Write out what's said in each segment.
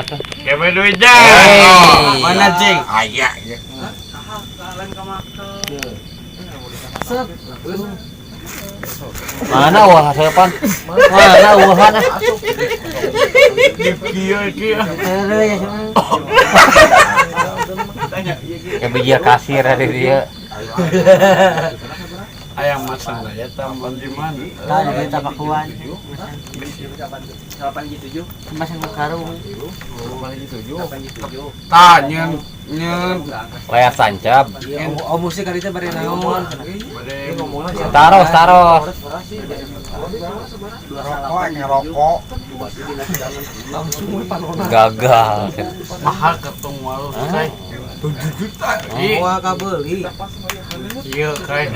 Atuh. Kepe duitnya. Hey. Mana cing? Aya ya. Set. Mana wah hasepan? Mana uahan ah? Kieu kieu. Kayak bijil kasir ada dia. Ayam masang ya tambah di mana? Tah di tapakuan. Masang karung. Tah nyeun nyeun Layar tancap. Oh, musik kali teh bari naon? bade Taros, taros. Rokok ngerokok. Gagal. Mahal ketemu malu say. 7 juta. Ih, Wah, kabeuli. kieu kai.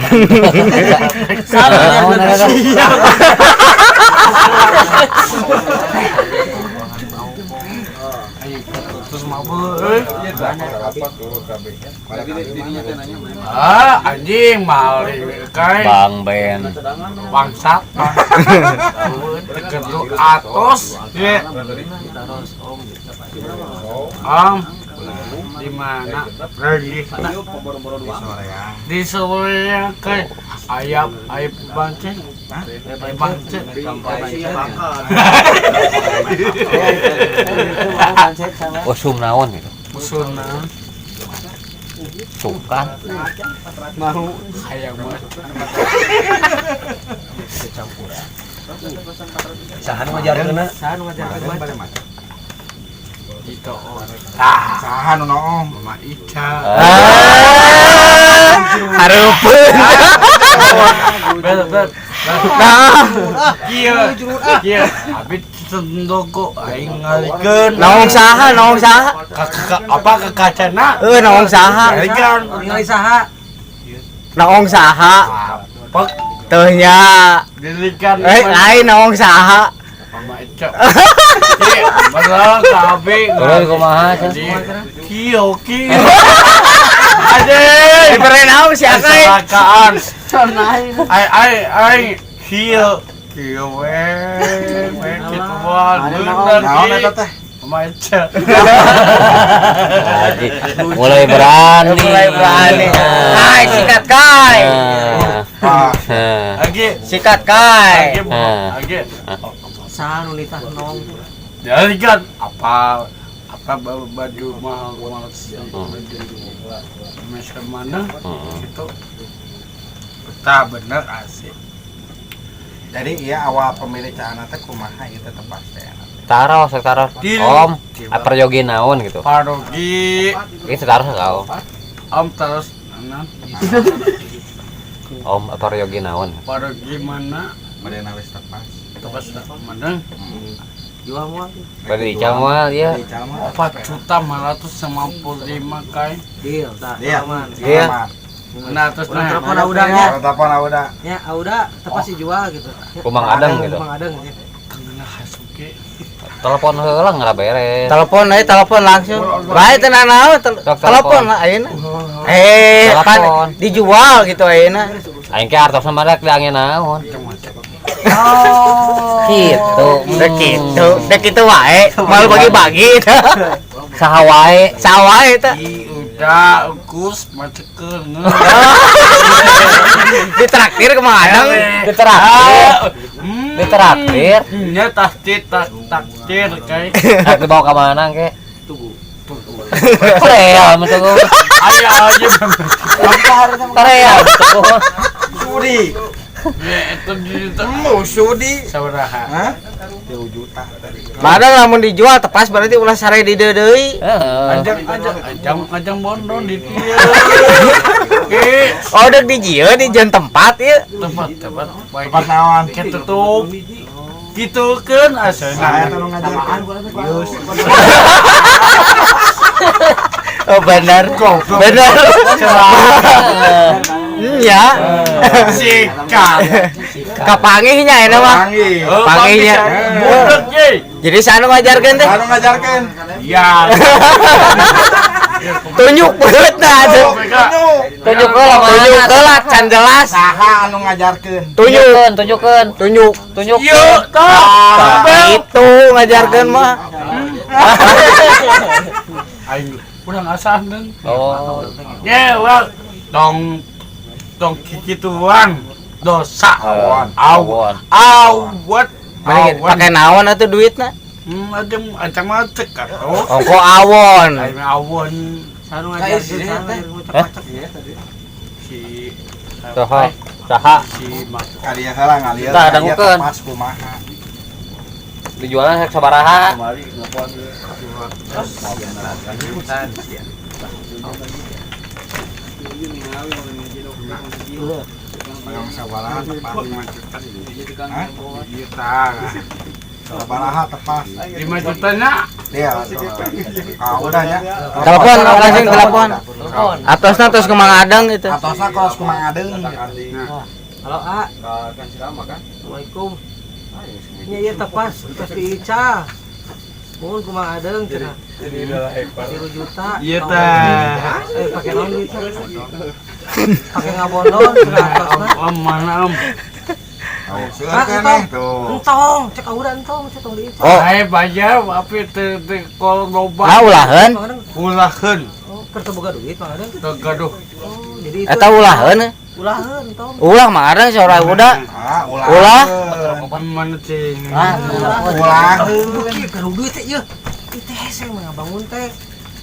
Salah. Naon eta? Ayo terus mabuk euy. Ah, anjing mahal kai. Bang Ben. Bangsat. Tekerdu atos. Ye. Om di mana? Di di Solonya kai ayam ayam bancet. Ayam bancet. Usum naon gitu. Usul naon? Tuh kan. Mau hayang mah. Saha nu ngajarkeunna? Saha nu ngajarkeun? Itu. Ah, Saha nu noong? Mama Ica. Hareupeun. Bel bel. Nah, Kieu. Kieu. Abi sendoko aing ngalikeun. naong saha, naong saha? Ka apa ke kacana? Heuh, naong saha? Ngalikeun. Ningali saha? Naong saha? Pek Teuh nya. dilikan. Eh, lain naong saha? Mama Ica. Kieu, bener ka abi. Turun kumaha cenah? Kieu kieu. Anjing. Dibere naong si Akay? Kecelakaan. Ai ai ai kieu kieu we we kitu mah bener Naon eta teh? Mama Ica. Haji, mulai berani. Mulai berani. Kai, sikat kai. Nah. Ah, Nah. Lagi Sikat kai. lagi Ah. lagi. Saha nu nitah nong? Jadi kan apa apa baju mahal mahal sih baju macam mana itu betah bener asik. Jadi iya awal pemilik cahana teh kumaha ieu teh tepas teh. Taros, taros. Om, apa yogi naon gitu. Parogi Ini taros kau. om terus nana Om, apa yogi naon? parogi mana Bade wis tepas. tepas mana Jual moal. Bari ical moal ya. Ical mah 4.595 kai. Deal tah. Deal. Aman. Iya. Nah terus Urang nah telepon Audanya. Telepon Auda. Ya, Auda tepas dijual gitu. Kumang adeng gitu. Kumang adeng ya. tengah hasuke Telepon heula nggak beres. Telepon aja, telepon langsung. Bae teu nanaon, Sok telepon telepon. lah ayeuna. Eh, kan Telepon. dijual gitu ayeuna. Aing ke artos sama rek diangin naon. Oh. Gitu. Dek gitu, dek gitu wae, mal bagi-bagi. Saha wae. Saha wae eta. Ih, udah kus macekeun. Ditraktir ke Mang Adeng. Ditraktir. Ditraktir. Nya taktir tak taktir kai. Rek dibawa ka mana ke? Tugu. Korea mah tugu. Aya aja. Korea tugu. Sudi. Ya itu di itu Temu sudi. sabaraha. Hah? 3 juta tadi. Padahal lamun dijual tepas berarti ulah sare di dieu deui. Heeh. Ajang ajang ajang ajang bondon di dieu. Eh, Oh, dek di jieu di jeung tempat ieu. tempat tempat baik. Tempat naon? Ketutup. Gitu kan Saya asana. teh nu ngajarkeun. Yus. Oh, benar. Benar. Ya. Sikat. Kapangihnya eta mah. Panggih. Oh, Panggihnya. Budak ye. Jadi sana ngajarkeun teh. Anu ngajarkeun. Ya. Tunjuk beutna atuh. Tunjuk heula Tunjuk heula can jelas. Saha anu ngajarkeun? Tunjuk, Tunjukkeun, tunjukkeun. tunjuk. Yuk, toh. Itu ngajarkeun mah. Aing urang asaan deung. Oh. Ye, well, tong tong kikituan dosa. Awon. Awon. Awon. Mana pakai naon atuh duitna? Ada macam cek atuh. Ongko awon. Aing awon Sanu ngajarkeun sanu ngocok-ngocok. si Saha? Saha? Si Mak. Ka dieu heula ngalir. Tah, dangukeun. Pas kumaha. Dijualna rek sabaraha? Yang sabaraha tepas. Hah? Juta. Sabaraha tepas. 5 juta nya. Iya. Ah, udah nya. Telepon, langsung telepon. Telepon. Atosna tos ke Mang Adeng itu. Atosna kos ku Mang Adeng. Halo A. Assalamualaikum. Nya ieu tepas tos diical. Mun ku Mang Adeng cenah. 3 juta. Iya teh. Pakai naon duit? Pakai ngabondon cenah atosna. Om mana om? Seueur keneh tuh. Entong, cek udah entong, cek tong diical. Oh. Saya bayar tapi teu teu kol loba. Lah ulaheun. Mang Adeng. Ulaheun. Oh, keur teu boga duit Mang Adeng. Teu gaduh. Oh, jadi itu. Eta ulaheun. Ulaheun entong. Ulah Mang Adeng seorang udah. Ah, ulah. Ulah. Mana cing? Ulah. Kieu gaduh duit teh ieu. Ieu teh hese mah ngabangun teh.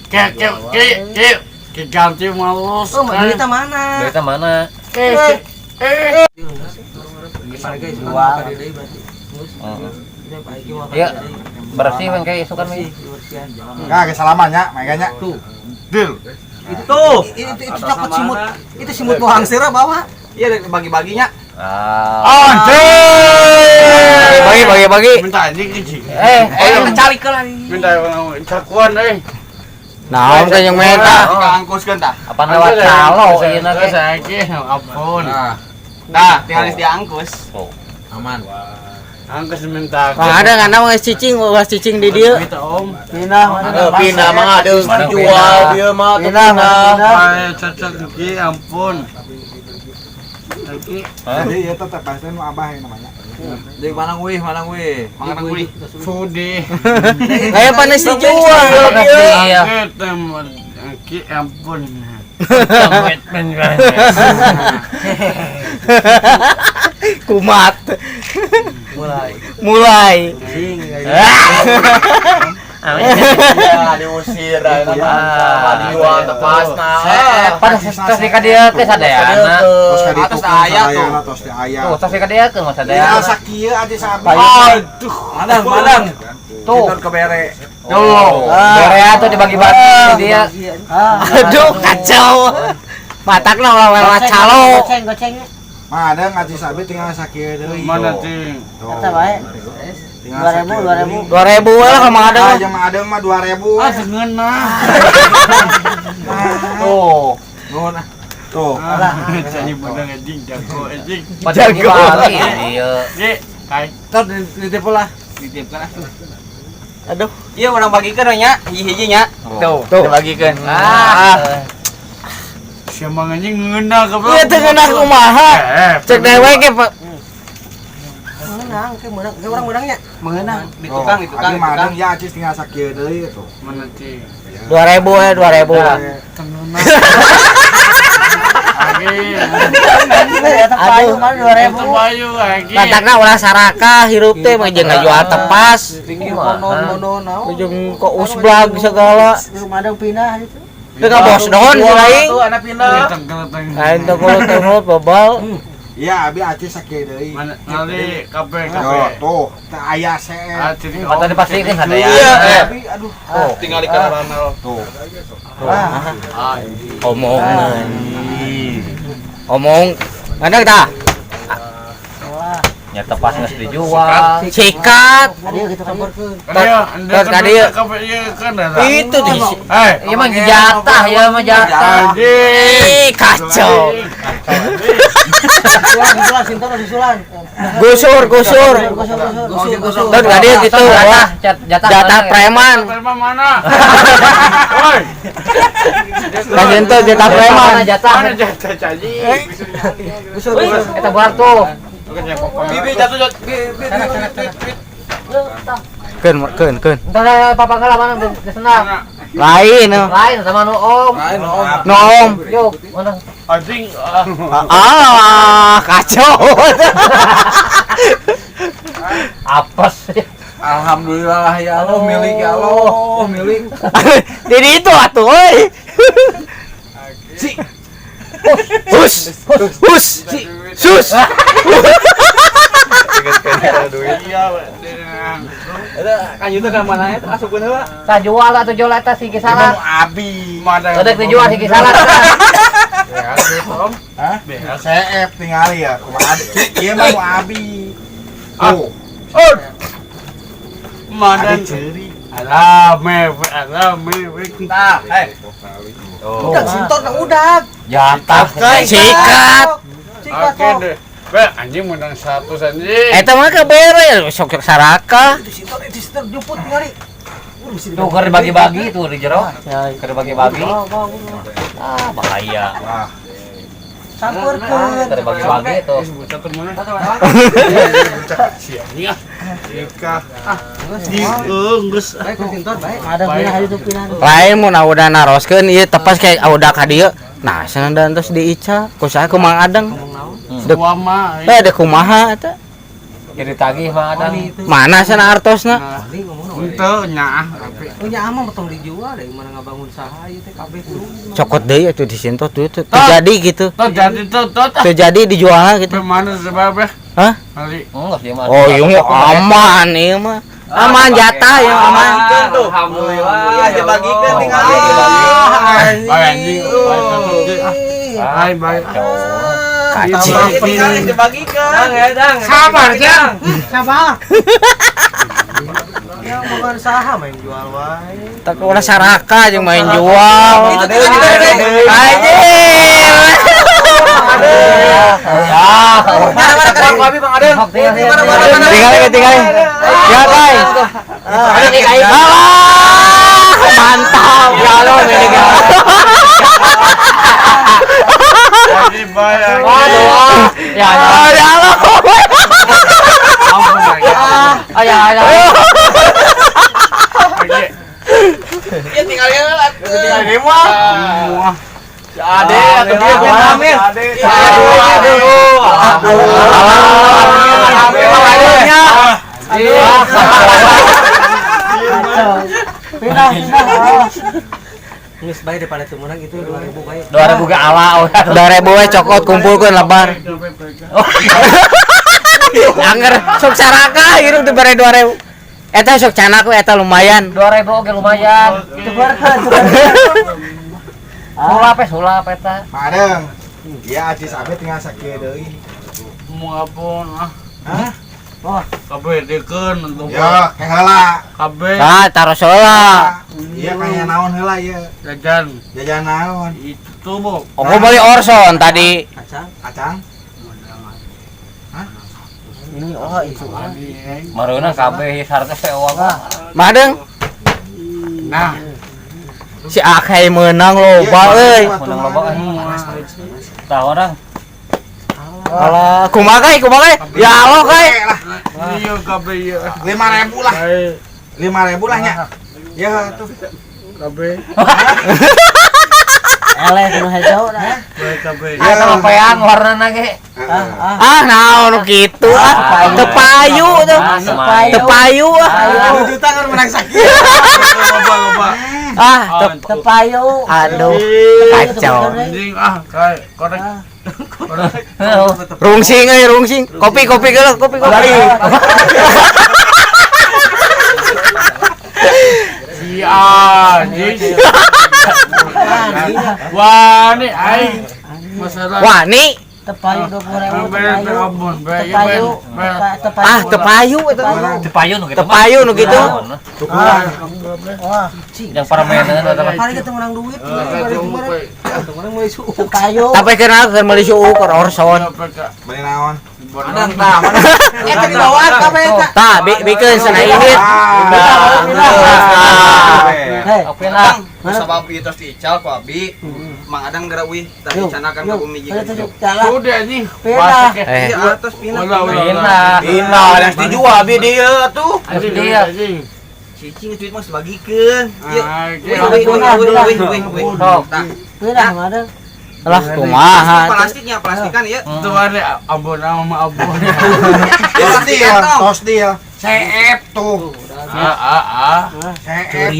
Ke ke ke ke ke ganti malus. Oh, duitnya mana? Duitnya mana? Eh eh. Jual. Iya. Bersih kan kayak isukan Bersih, nih. dibersihan. Nah, kesalaman nya, makanya. Tuh. Deal. Itu itu copot simut. Itu simut mau hangsira bawa. Iya bagi-baginya. Ah. Anjing. Bagi bagi bagi. Minta anjing anjing. Eh, Cari ke lagi. Minta cakuan euy. Naon kan yang meta. Angkuskeun tah. Apa lewat calo ieu na ge? Saya ge ampun. Nah, tinggal diangkus. Aman. Angkus minta. Mang Adeng anda mah cicing, ulah cicing di dieu. Minta om. Pindah, Pindah Mang Adeng dijual dia mah pindah. Ay, cocok ge ampun. Lagi Jadi ieu teh tepas teh nu abah yang namanya. Dari mana wih, mana wih. Mang Adeng wih. Sudi. Kayak panas dijual ieu. Iya. Ki ampun. Kumat. Mulai. Mulai. Ya diusir dijual tepas nah. Pada tos di ka dieu teh sadayana. Terus ka Atas ditu aya tuh. Tos di aya. Tuh, tos di ka dieu mah sadayana. Tinggal sakieu aja sabi. Aduh. Madang, madang. Tuh. Ke bere. Tuh. Bere atuh dibagi-bagi dia. Aduh kacau. Matakna ulah lewat calo. Goceng, goceng. Mang Adeng aja sabi tinggal sakieu deui. Mana cing? Tuh. Eta bae. Tinggal 2000, sakieu 2000. deui. 2000 we lah ka Mang Adeng. Ah, jeung Mang Adeng mah 2000. Ah, sengeunah. Tuh. Nuhun ah. Tuh. Jadi bener anjing jago anjing. Pada dibagi ieu. Ge, kai. Ntar dititip lah. Dititipkeun ah. Aduh. Iya urang bagikeun we nya, hiji-hiji nya. Tuh, Tuh. dibagikeun. Ah. Siapa anjing ngeunah goblok. Ieu teh ngeunah kumaha? Cek dewek ge Pak. Menang, kayak menang, kayak orang menangnya. Mengenang di tukang, di tukang, Abi di Mang tukang. Adeng ya acis tinggal sakieu deui tuh. Mana cing? 2000 we 2000. Tengeunah. Agi. Eta payu mah 2000. Bayu lagi. Matakna ulah sarakah hirup teh mah jeung ngajual tepas. Tinggi bonon bonon naon. Jeung ke usblag segala. Madang pindah gitu. Teu ka bos don si lain. Tuh anak pindah. Lain teh kulut-kulut bebal. Iya, abi acis sakieu deui. Mana ngali kape Tuh, kape. tuh, teu aya seet. Ah, jadi Patah dipastikan sadayana. Iya. Abi aduh. Tuh. Tinggal di karanal. Tuh. Omongan. Omong. Mandang tah? Nya tepas geus dijual. Sikat. Aduh gitu kan. Terus ka dieu. Kape ieu kan ada. Itu di Eh, Ieu mah jatah ya mah jatah. anjing. Ih, kacau. Susulan, susulan, sintor susulan. Gusur, gusur. Gusur, gusur. Gusur, gusur. Terus ka dieu gitu. Jatah, jatah Jatah mana? preman. Preman mana? Woi. Kan itu jatah preman. Mana jatah? Mana jatah caji? Gusur, gusur. Eta buar tuh. Bibi jatuh jatuh. Bi bi bi bi. Keun keun keun. Entar papa ngala mana di senang. Lain. Lain sama nu om. Lain om. Nu om. Yuk, mana? Anjing. Ah, kacau. Apes. Alhamdulillah ya Allah milik ya Allah milik. Jadi itu atuh euy. Si. Hus. Hus. Sus. Kan itu kan mana itu asupkeun heula. Tah jual atuh jual eta si Kisalat. Abi. Udah dijual si Kisalat. Hah? CF tingali ya kumaha. Ieu mah nu abi. Tuh. Mana ceuri. Alah mewek, alah mewek. Tah, eh. Udah sintor udah. Jatah. Sikat. Oke deh. Be, anjing menang 100 anjing. Eta mah kebere sok saraka. Itu sintor jemput ngari. Tuh keur dibagi-bagi tuh di jero. Keur dibagi-bagi. Ah, bahaya. Wah. Sampeurkeun. Keur dibagi-bagi tuh. Si anjing ah. Nikah. Ah, geus. Baik ke sintor baik. Ada pindah itu pindah. Lain mun udah naroskeun ieu tepas kayak udah ka dieu. Nah, cenah terus diica. Ku saha ku Mang Adeng. Dek Kumaha. Eh, dek kumaha eta? Jadi tagih Mang Adeng. Mana cenah artosna? Henteu nyaah tapi. Oh nyaah mah tong dijual deh mana ngabangun saha ieu teh kabeh kudu. Cokot deui atuh di sinto tuh terjadi gitu. Terjadi tuh. Terjadi dijualna gitu. Mana sebabnya? Hah? Enggak sih mah. Oh, iya aman ieu mah. Aman jatah ya aman. Alhamdulillah dibagikeun tingali. Bae anjing. Bae bae. Kacau. Tingali dibagikeun. Sabar, Jang. Sabar. Yang bukan saha main jual wae. Tak ulah saraka jeung main jual. Anjing. Ya. Mana-mana kan Abi Bang Adeng. Mana tinggal tinggal. Ya, guys. Alah, mantap. Ya Allah, milik. Waduh. Ya, ya Allah. Ayo, ayo. Ya tinggal heula. Tinggal mah. Si Ade atuh dia Amin. Aduh. Pindah, pindah. Geus bae daripada teu meunang itu 2000 bae. 2000 ge ala. 2000 we cokot kumpulkeun lebar. Angger sok saraka hirup dibere 2000. Eta sok canak we eta lumayan. 2000 oge lumayan. Tubarkeun, tubarkeun. Sulap sulap eta. Bareng. Ieu acis abe tinggal sakieu deui. Moal ah. Hah? Wah, kabeh dekeun atuh. Ya, kayak heula. Kabeh. Tah, taros heula. Iya kayak naon heula ieu. Jajan. Jajan naon? Itu, Bu. Oh, beli Orson tadi. Kacang. Kacang. Hah? Ini oh itu. Mareuna kabeh syaratnya sewa. Madeng. Nah, si Akai menang loba euy. Menang loba euy. Tah orang. Alah, kumaha kai, kumaha kai? Ya Allah kai. Iya kabeh ieu. 5000 lah. 5000 lah nya. Ya tuh. Kabeh. Eleh nu hejo dah. Kabeh. Ah, sama peang warnana ge. Ah, naon nu kitu ah. Teu payu tuh. Teu payu ah. 2 juta kan menang sakieu. Loba-loba. Ah, teu payu. Aduh, kacau. Anjing ah, kai korek. Rungsing euy, rungsing. Kopi kopi geuleuh, kopi kopi. Si anjing. Wani aing. Masalah. Wani. Teu payu 20.000 teu payu. Teu payu. Ah, teu payu eta. Teu payu nu kitu. Teu payu nu kitu. Wah, yang parameneun eta mah. Hari kita menang duit, kemarin meuli suuk. Teu payu. Tapi kenal keur meuli suuk keur Orson. Beli naon? Adang tah, mana? Eta dibawaan kabeh eta. Tah, bikeun cenah indit. Hei, Oke lah. Sabab ieu tos diical ku abi. Mang Adang geura uih tah dicanakan ka bumi jeung. Udah anjing. Pindah. Eh. Iya, atos pindah. Ulah ulah. Pindah. Pindah, yang dijual abi dieu atuh. Dia. Cicing duit mah sebagikeun. Ieu. Wih. Pindah mana? Lah kumaha. Plastiknya, plastikan ieu. Itu ada ampun sama ampun. Tos deal, tos deal. CF tuh. Ah. CF.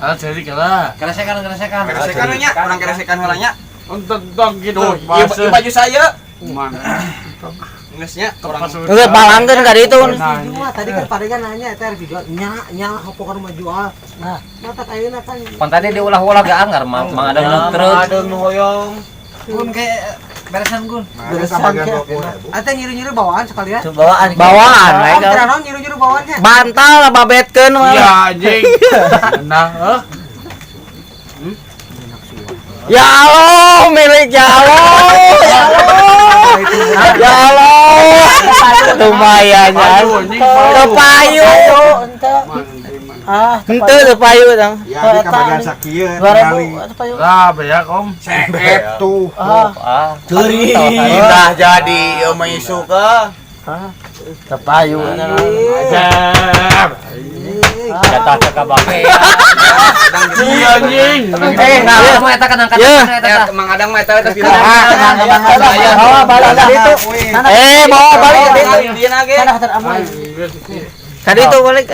Ah, jadi kala. Keresekan. Keresekan nya, urang keresekan heula nya. Untuk dong gitu. Ieu baju saya. Mana? Geusnya urang. Geus palangkeun ka ditu. Tadi kan padanya nanya eta dijual nya hopokan mah jual. Nah, mata ayeuna kan. Pan tadi diulah-ulah ge anggar Mang Adang truk. Adang nu hoyong. Gun kayak beresan gun. Beresan Beresan. Ate nyiru-nyiru bawaan sekalian. Bawaan. Bawaan. Nyiru-nyiru bawaannya. Bantal babetkeun mah. Iya anjing. Nah, heuh. Ya Allah, milik ya Allah. Ya Allah. Ya Allah. Lumayan ya. Tepayu. Ah, henteu tepayu tang. Ya, di kabagian sakieu tingali. Lah, beak om. CF tuh. Ah, Curi. Dah jadi ieu mah isuk ah. Tepayu. Ajar. Jatah cakap babe. Iya anjing. Nah, mah eta kan angkat eta. Mang Adang mah eta tapi. Bawa balik itu. Bawa balik itu. Dia nage. Tadi itu balik.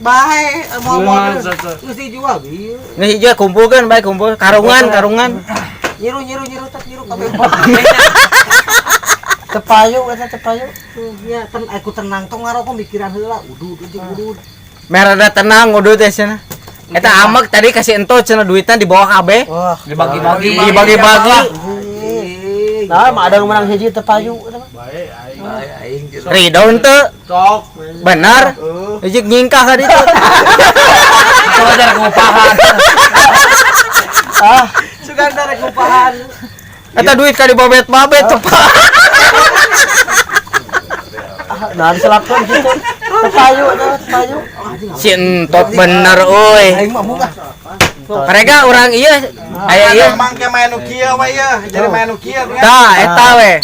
Bae, mau geus dijual. Geus dijual kumpulkeun bae kumpul karungan. Nyiru tet nyiru kabeh. Tepayu eta tepayu. Nya ten aku tenang tong ngaroko mikiran heula udud jeung udud. Merada tenang udud teh cenah. Eta amek tadi kasih entot cenah duitna dibawa kabeh. Wah, dibagi-bagi. Dibagi-bagi. Nah, mah ada menang hiji tepayu eta mah. Bae aing. Ridho henteu. Tok. Benar. Hiji nyingkah ka ditu. Coba dari ngupahan. Ah, sugan dari ngupahan. Eta duit ka dibabet-babet tepat. Nah, diselapkeun kitu. Tepayu eta tepayu. Si entot bener euy. Aing mah munggah. Mereka orang ieu aya ieu. Emang ke main nu kieu we ieu, jadi main nu kieu. Tah, eta we.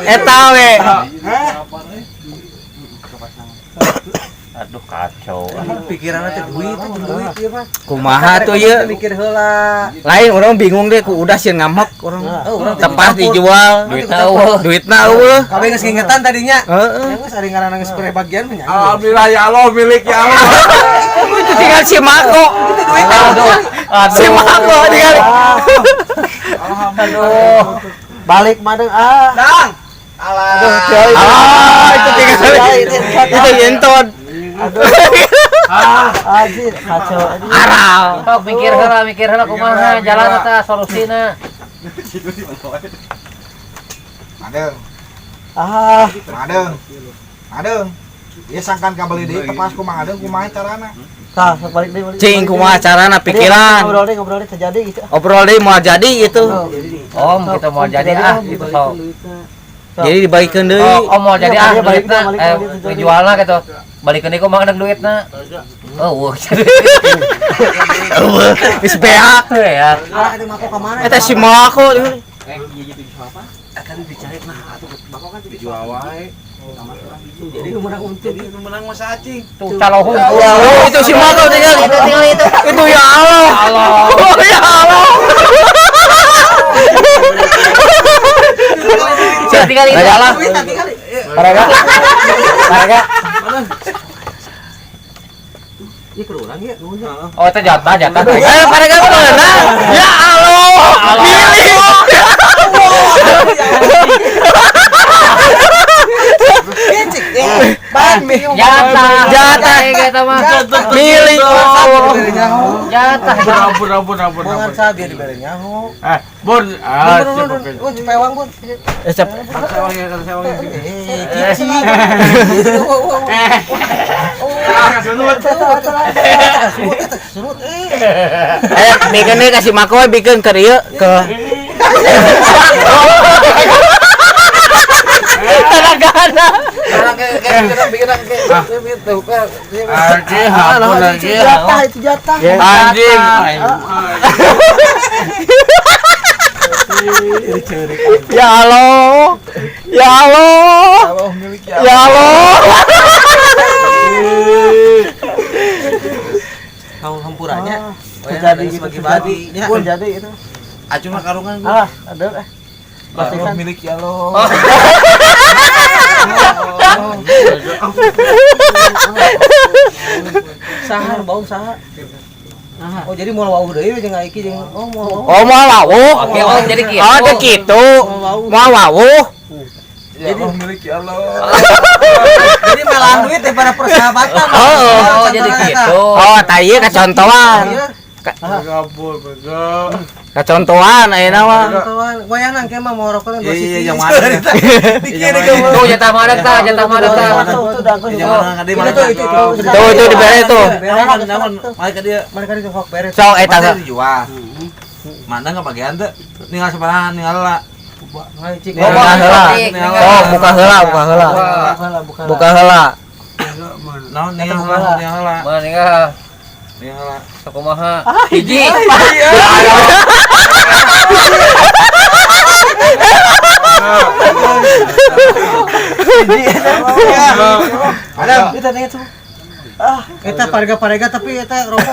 Eta we. Aduh kacau. Pikiranna teh duit jeung duit ieu mah. Kumaha tuh ieu? Mikir heula. Lain urang bingung deh ku udah sieun ngamek urang. Tempat dijual, duitna eueuh. Duitna eueuh. Kabeh geus ngingetan tadinya. Heeh. Geus ari ngaranna geus pere bagian mah nya. Alhamdulillah ya Allah milik ya Allah. Itu tinggal si Mako. Si Mako tinggal. Aduh. Balik madeng ah. Dang. Alah. Ah, itu tinggal. Itu yenton. Aduh. Anjir, kacau. Aral. Tok mikir heula kumaha jalan eta solusina. Madeng. Ah, Madeng. Madeng. Ieu sangkan kabeli deui tepas ku Mang Adeng kumaha carana? Tah, balik deui balik. Cing kumaha carana pikiran. Ngobrol deui terjadi gitu. Obrol deui moal jadi gitu. Om kita mau jadi ah gitu sok. Jadi dibagikeun deui. Om mau jadi ah duitna dijualna gitu. Balikeun deui ku Mang Adeng duitna. Oh, Eueuh, geus beak. Ya. Ah, ada mako ka mana? Eta si Mako. Akan dicari nah atuh bako kan Dijual wae. Jadi menang untung. Jadi menang masa acing. Tuh calohung. Oh, itu si Mako tinggal. Itu ya Allah. Oh, ya Allah. Tinggal itu. Lah. Paraga. Paraga. Ieu keur urang ieu nuhun. Oh, itu jatah. Eh, paraga menang. Ya Allah. Milik. Jatah. Jatah mah. Milik. Jatah. Ampun. Bongan sa biar dibere nyaho. Bun. Ah, Bun, cepewang bun. Cep. Bikin nih kasih mako bikin ke ieu ke Tenagana. Jatah itu jatah. Anjing. Ya Allah. Ya Allah. Ya Allah. Tahun hampurannya. Terjadi gitu, bagi-bagi. Terjadi itu. Acung mah karungan. Ah, ada eh. Allah milik ya Allah. Saha bau saha. Oh jadi moal wauh deui jeung Aiki jeung oh moal wauh. Oh moal wawuh. Oke, oh jadi kitu. Oh teh kitu. Moal wawuh. Ya Allah milik ya Allah. Jadi malah duit daripada persahabatan. Oh, oh jadi kitu. Oh tah ieu kacontohan. Kacontohan ayeuna mah. Kacontohan. Wayahna engke mah mau rokok dua sisi. Iya, yang mana? Tuh jatah mana tah, jatah mana tah. Itu itu itu. Tuh itu dibere tuh. Naon, mari ka dieu. Mari ka dieu sok bere. Sok eta dijual. Mana kebagian teh? Ninggal sabaraha ninggal lah. Buka heula. Oh, buka heula, buka heula. Buka heula. Naon ninggal heula, ninggal heula. Mana ninggal? Ninggal heula. Sakumaha? Hiji. Ada. Eta teh itu. Ah, eta parega-parega tapi eta rokok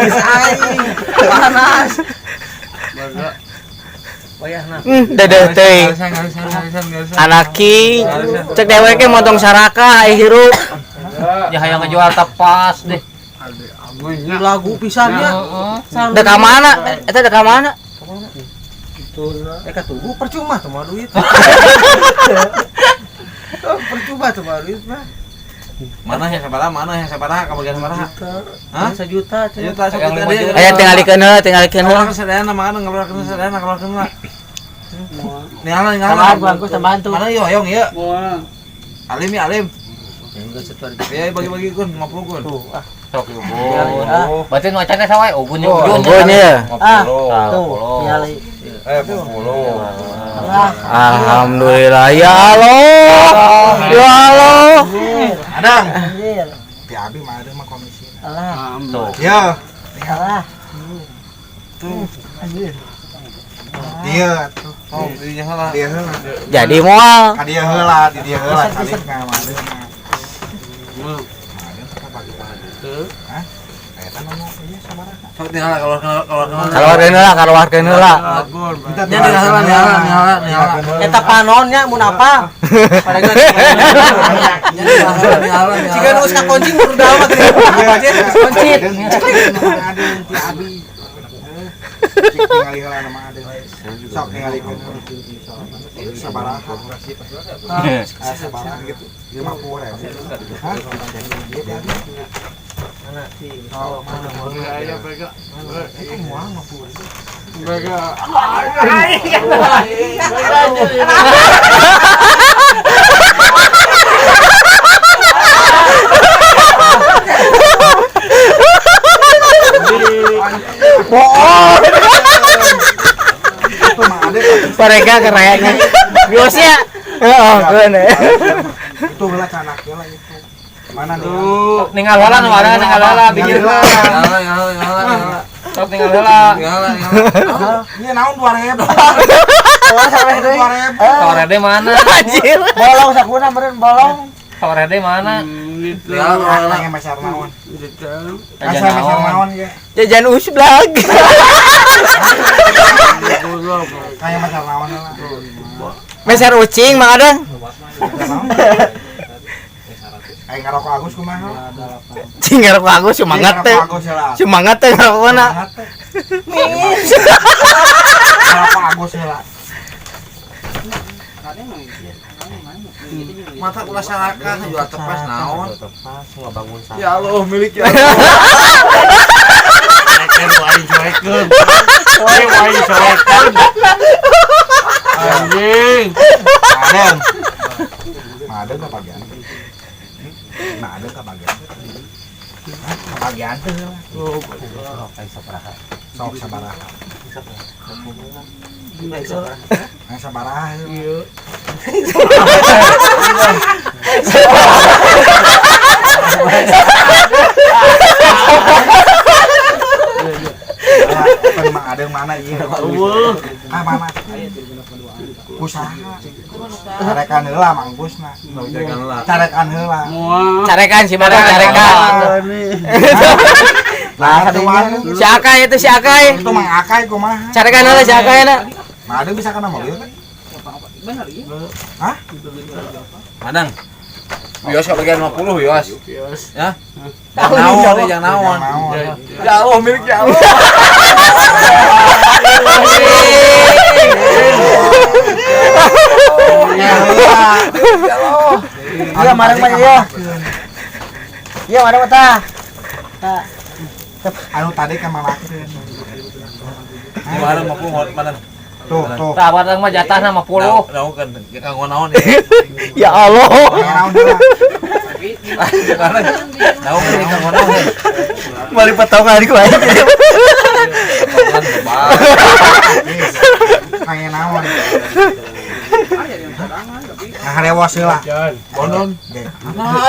bisa aing. Panas. Wayahna. Dedeh teuing. Anaki cek dewek ge motong saraka ai hirup. Ya hayang ngejual tepas deh. Lagu pisannya. Dek ka mana? Eta dek ka mana? Ka tugu percuma tuh mah duit. Percuma tuh mah duit mah. Mana yang sabaraha, mana yang sabaraha, kabagian sabaraha? Hah? 1 juta, juta, 1 juta. Aya tingalikeun heula, tingalikeun heula. Keluarkeun sadayana, mangga ngeluarkeun sadayana, keluarkeun heula. Ningal, ningal. Tambahan bagus, tambahan tuh. Mana ieu hoyong ieu? Alim ya, alim. Ya bagi-bagi kun 50 kun. Tuh, ah. Sok ubun. Berarti nu acan teh sawae ubun jeung ujung. Ubun ya. Ah, tuh, ningali. 50. Alhamdulillah ya Allah. Ya Allah. Adang. Ti abi mah ada mah komisi. Alah. Tuh. Ya. Alah. Tuh. Anjir. Dia tuh. Oh, dinya heula. Dia heula. Jadi moal. Ka dia heula, di dia heula kali mah ada mah. Hah? Eta ngomong ieu sabaraha? Sok tinggal keluarkeun heula, keluarkeun heula. Tinggal Eta panonnya mun apa? Jika nu geus kakunci murda mah teh. Kunci. Abi. Cik tingali heula nama ade. Sok tingalikeun sabaraha. Sabaraha gitu. 50.000. Hah? Mana sih? Oh, mana mana. Itu moal 50.000. Bohong. Mereka keren. Biosnya. Heeh, keren. Itu heula canak heula itu. Mana nih? Ninggal heula nu ada ninggal heula bijil. Ninggal. Sok ninggal heula. Ini naon 2000. Bolong Sore deh mana? Anjir. Bolong sakuna meureun bolong. Sore deh mana? Nanya meser naon. Jajan Asa meser naon? naon ya. Jajan usblag. Nanya meser naon lah. Meser ucing Mang Adang. Aing ngarokok Agus kumaha? Cing ngarokok Agus semangat teh. Semangat teh ngarokokna. Ngarokok Agus heula. Mata ulah saraka jual tepas naon? Tepas ngabangun saraka. Ya Allah milik ya Allah. Coekeun aing coekeun. Aing coekeun. Anjing. Adeng. Adeng kabagian. Nah, ada kabagian. Hah, kabagian teh heula. Sok Sok sabaraha. Aing sabaraha. Ieu. Mang Adeng mana ieu? Ah, mana? Kusaha. Carekan heula mangkusna. Carekan heula. Carekan heula. Moal. Carekan si Madang carekan. Lah Si Akay itu si Akay. Itu Mang Akay kumaha? Carekan heula si Akay na. Mang Adeng bisa kana mobil kan? Hah? Madang. Yos ka bagian 50 Yos. Ya. Jangan naon, eh, jangan naon. Ya Allah milik ya Allah. Ya Allah. Iya, marang mah iya. Iya, marang mah tah. Tah. Anu tadi kan malakeun. Mana 50 mana? Tuh, tuh. Tah Madang mah jatahna 50. Naon kan kanggo naon ya. Ya Allah. Naon heula. Naon kan kanggo naon. Balik potongan ku aing. Kangen naon. Nah, harewas heula. Bondon. Nah,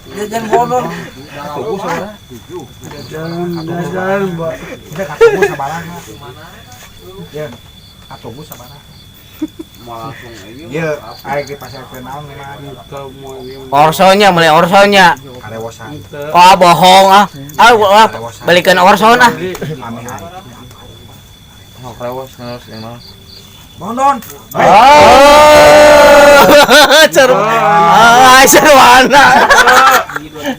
Jajan bondon. Katugu sabaraha? Jajan, Mbak. Udah katugu sabaraha? Ya, katugu sabaraha? Ieu arek dipasarkeun naon mah Orsonya mulai orsonya. karewosan. Wah bohong ah. Ah, wah, belikan orson ah. Ame aing. Oh, krewos ngeros yang naon. Bondon. Oh, seru. Ah, seruana.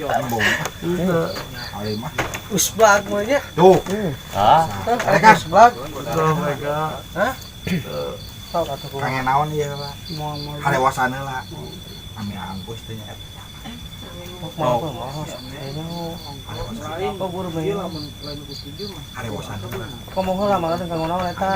Embung. Ari mah. Usbag mah nya. Tuh, Ah, mereka Usbag. Mereka. Sok atuh kumaha. kangen naon ieu heula. Harewasan heula. Ame angkus teh nya. Oh, guru mah. Harewasan heula. Ngomong heula mah kanggo naon eta.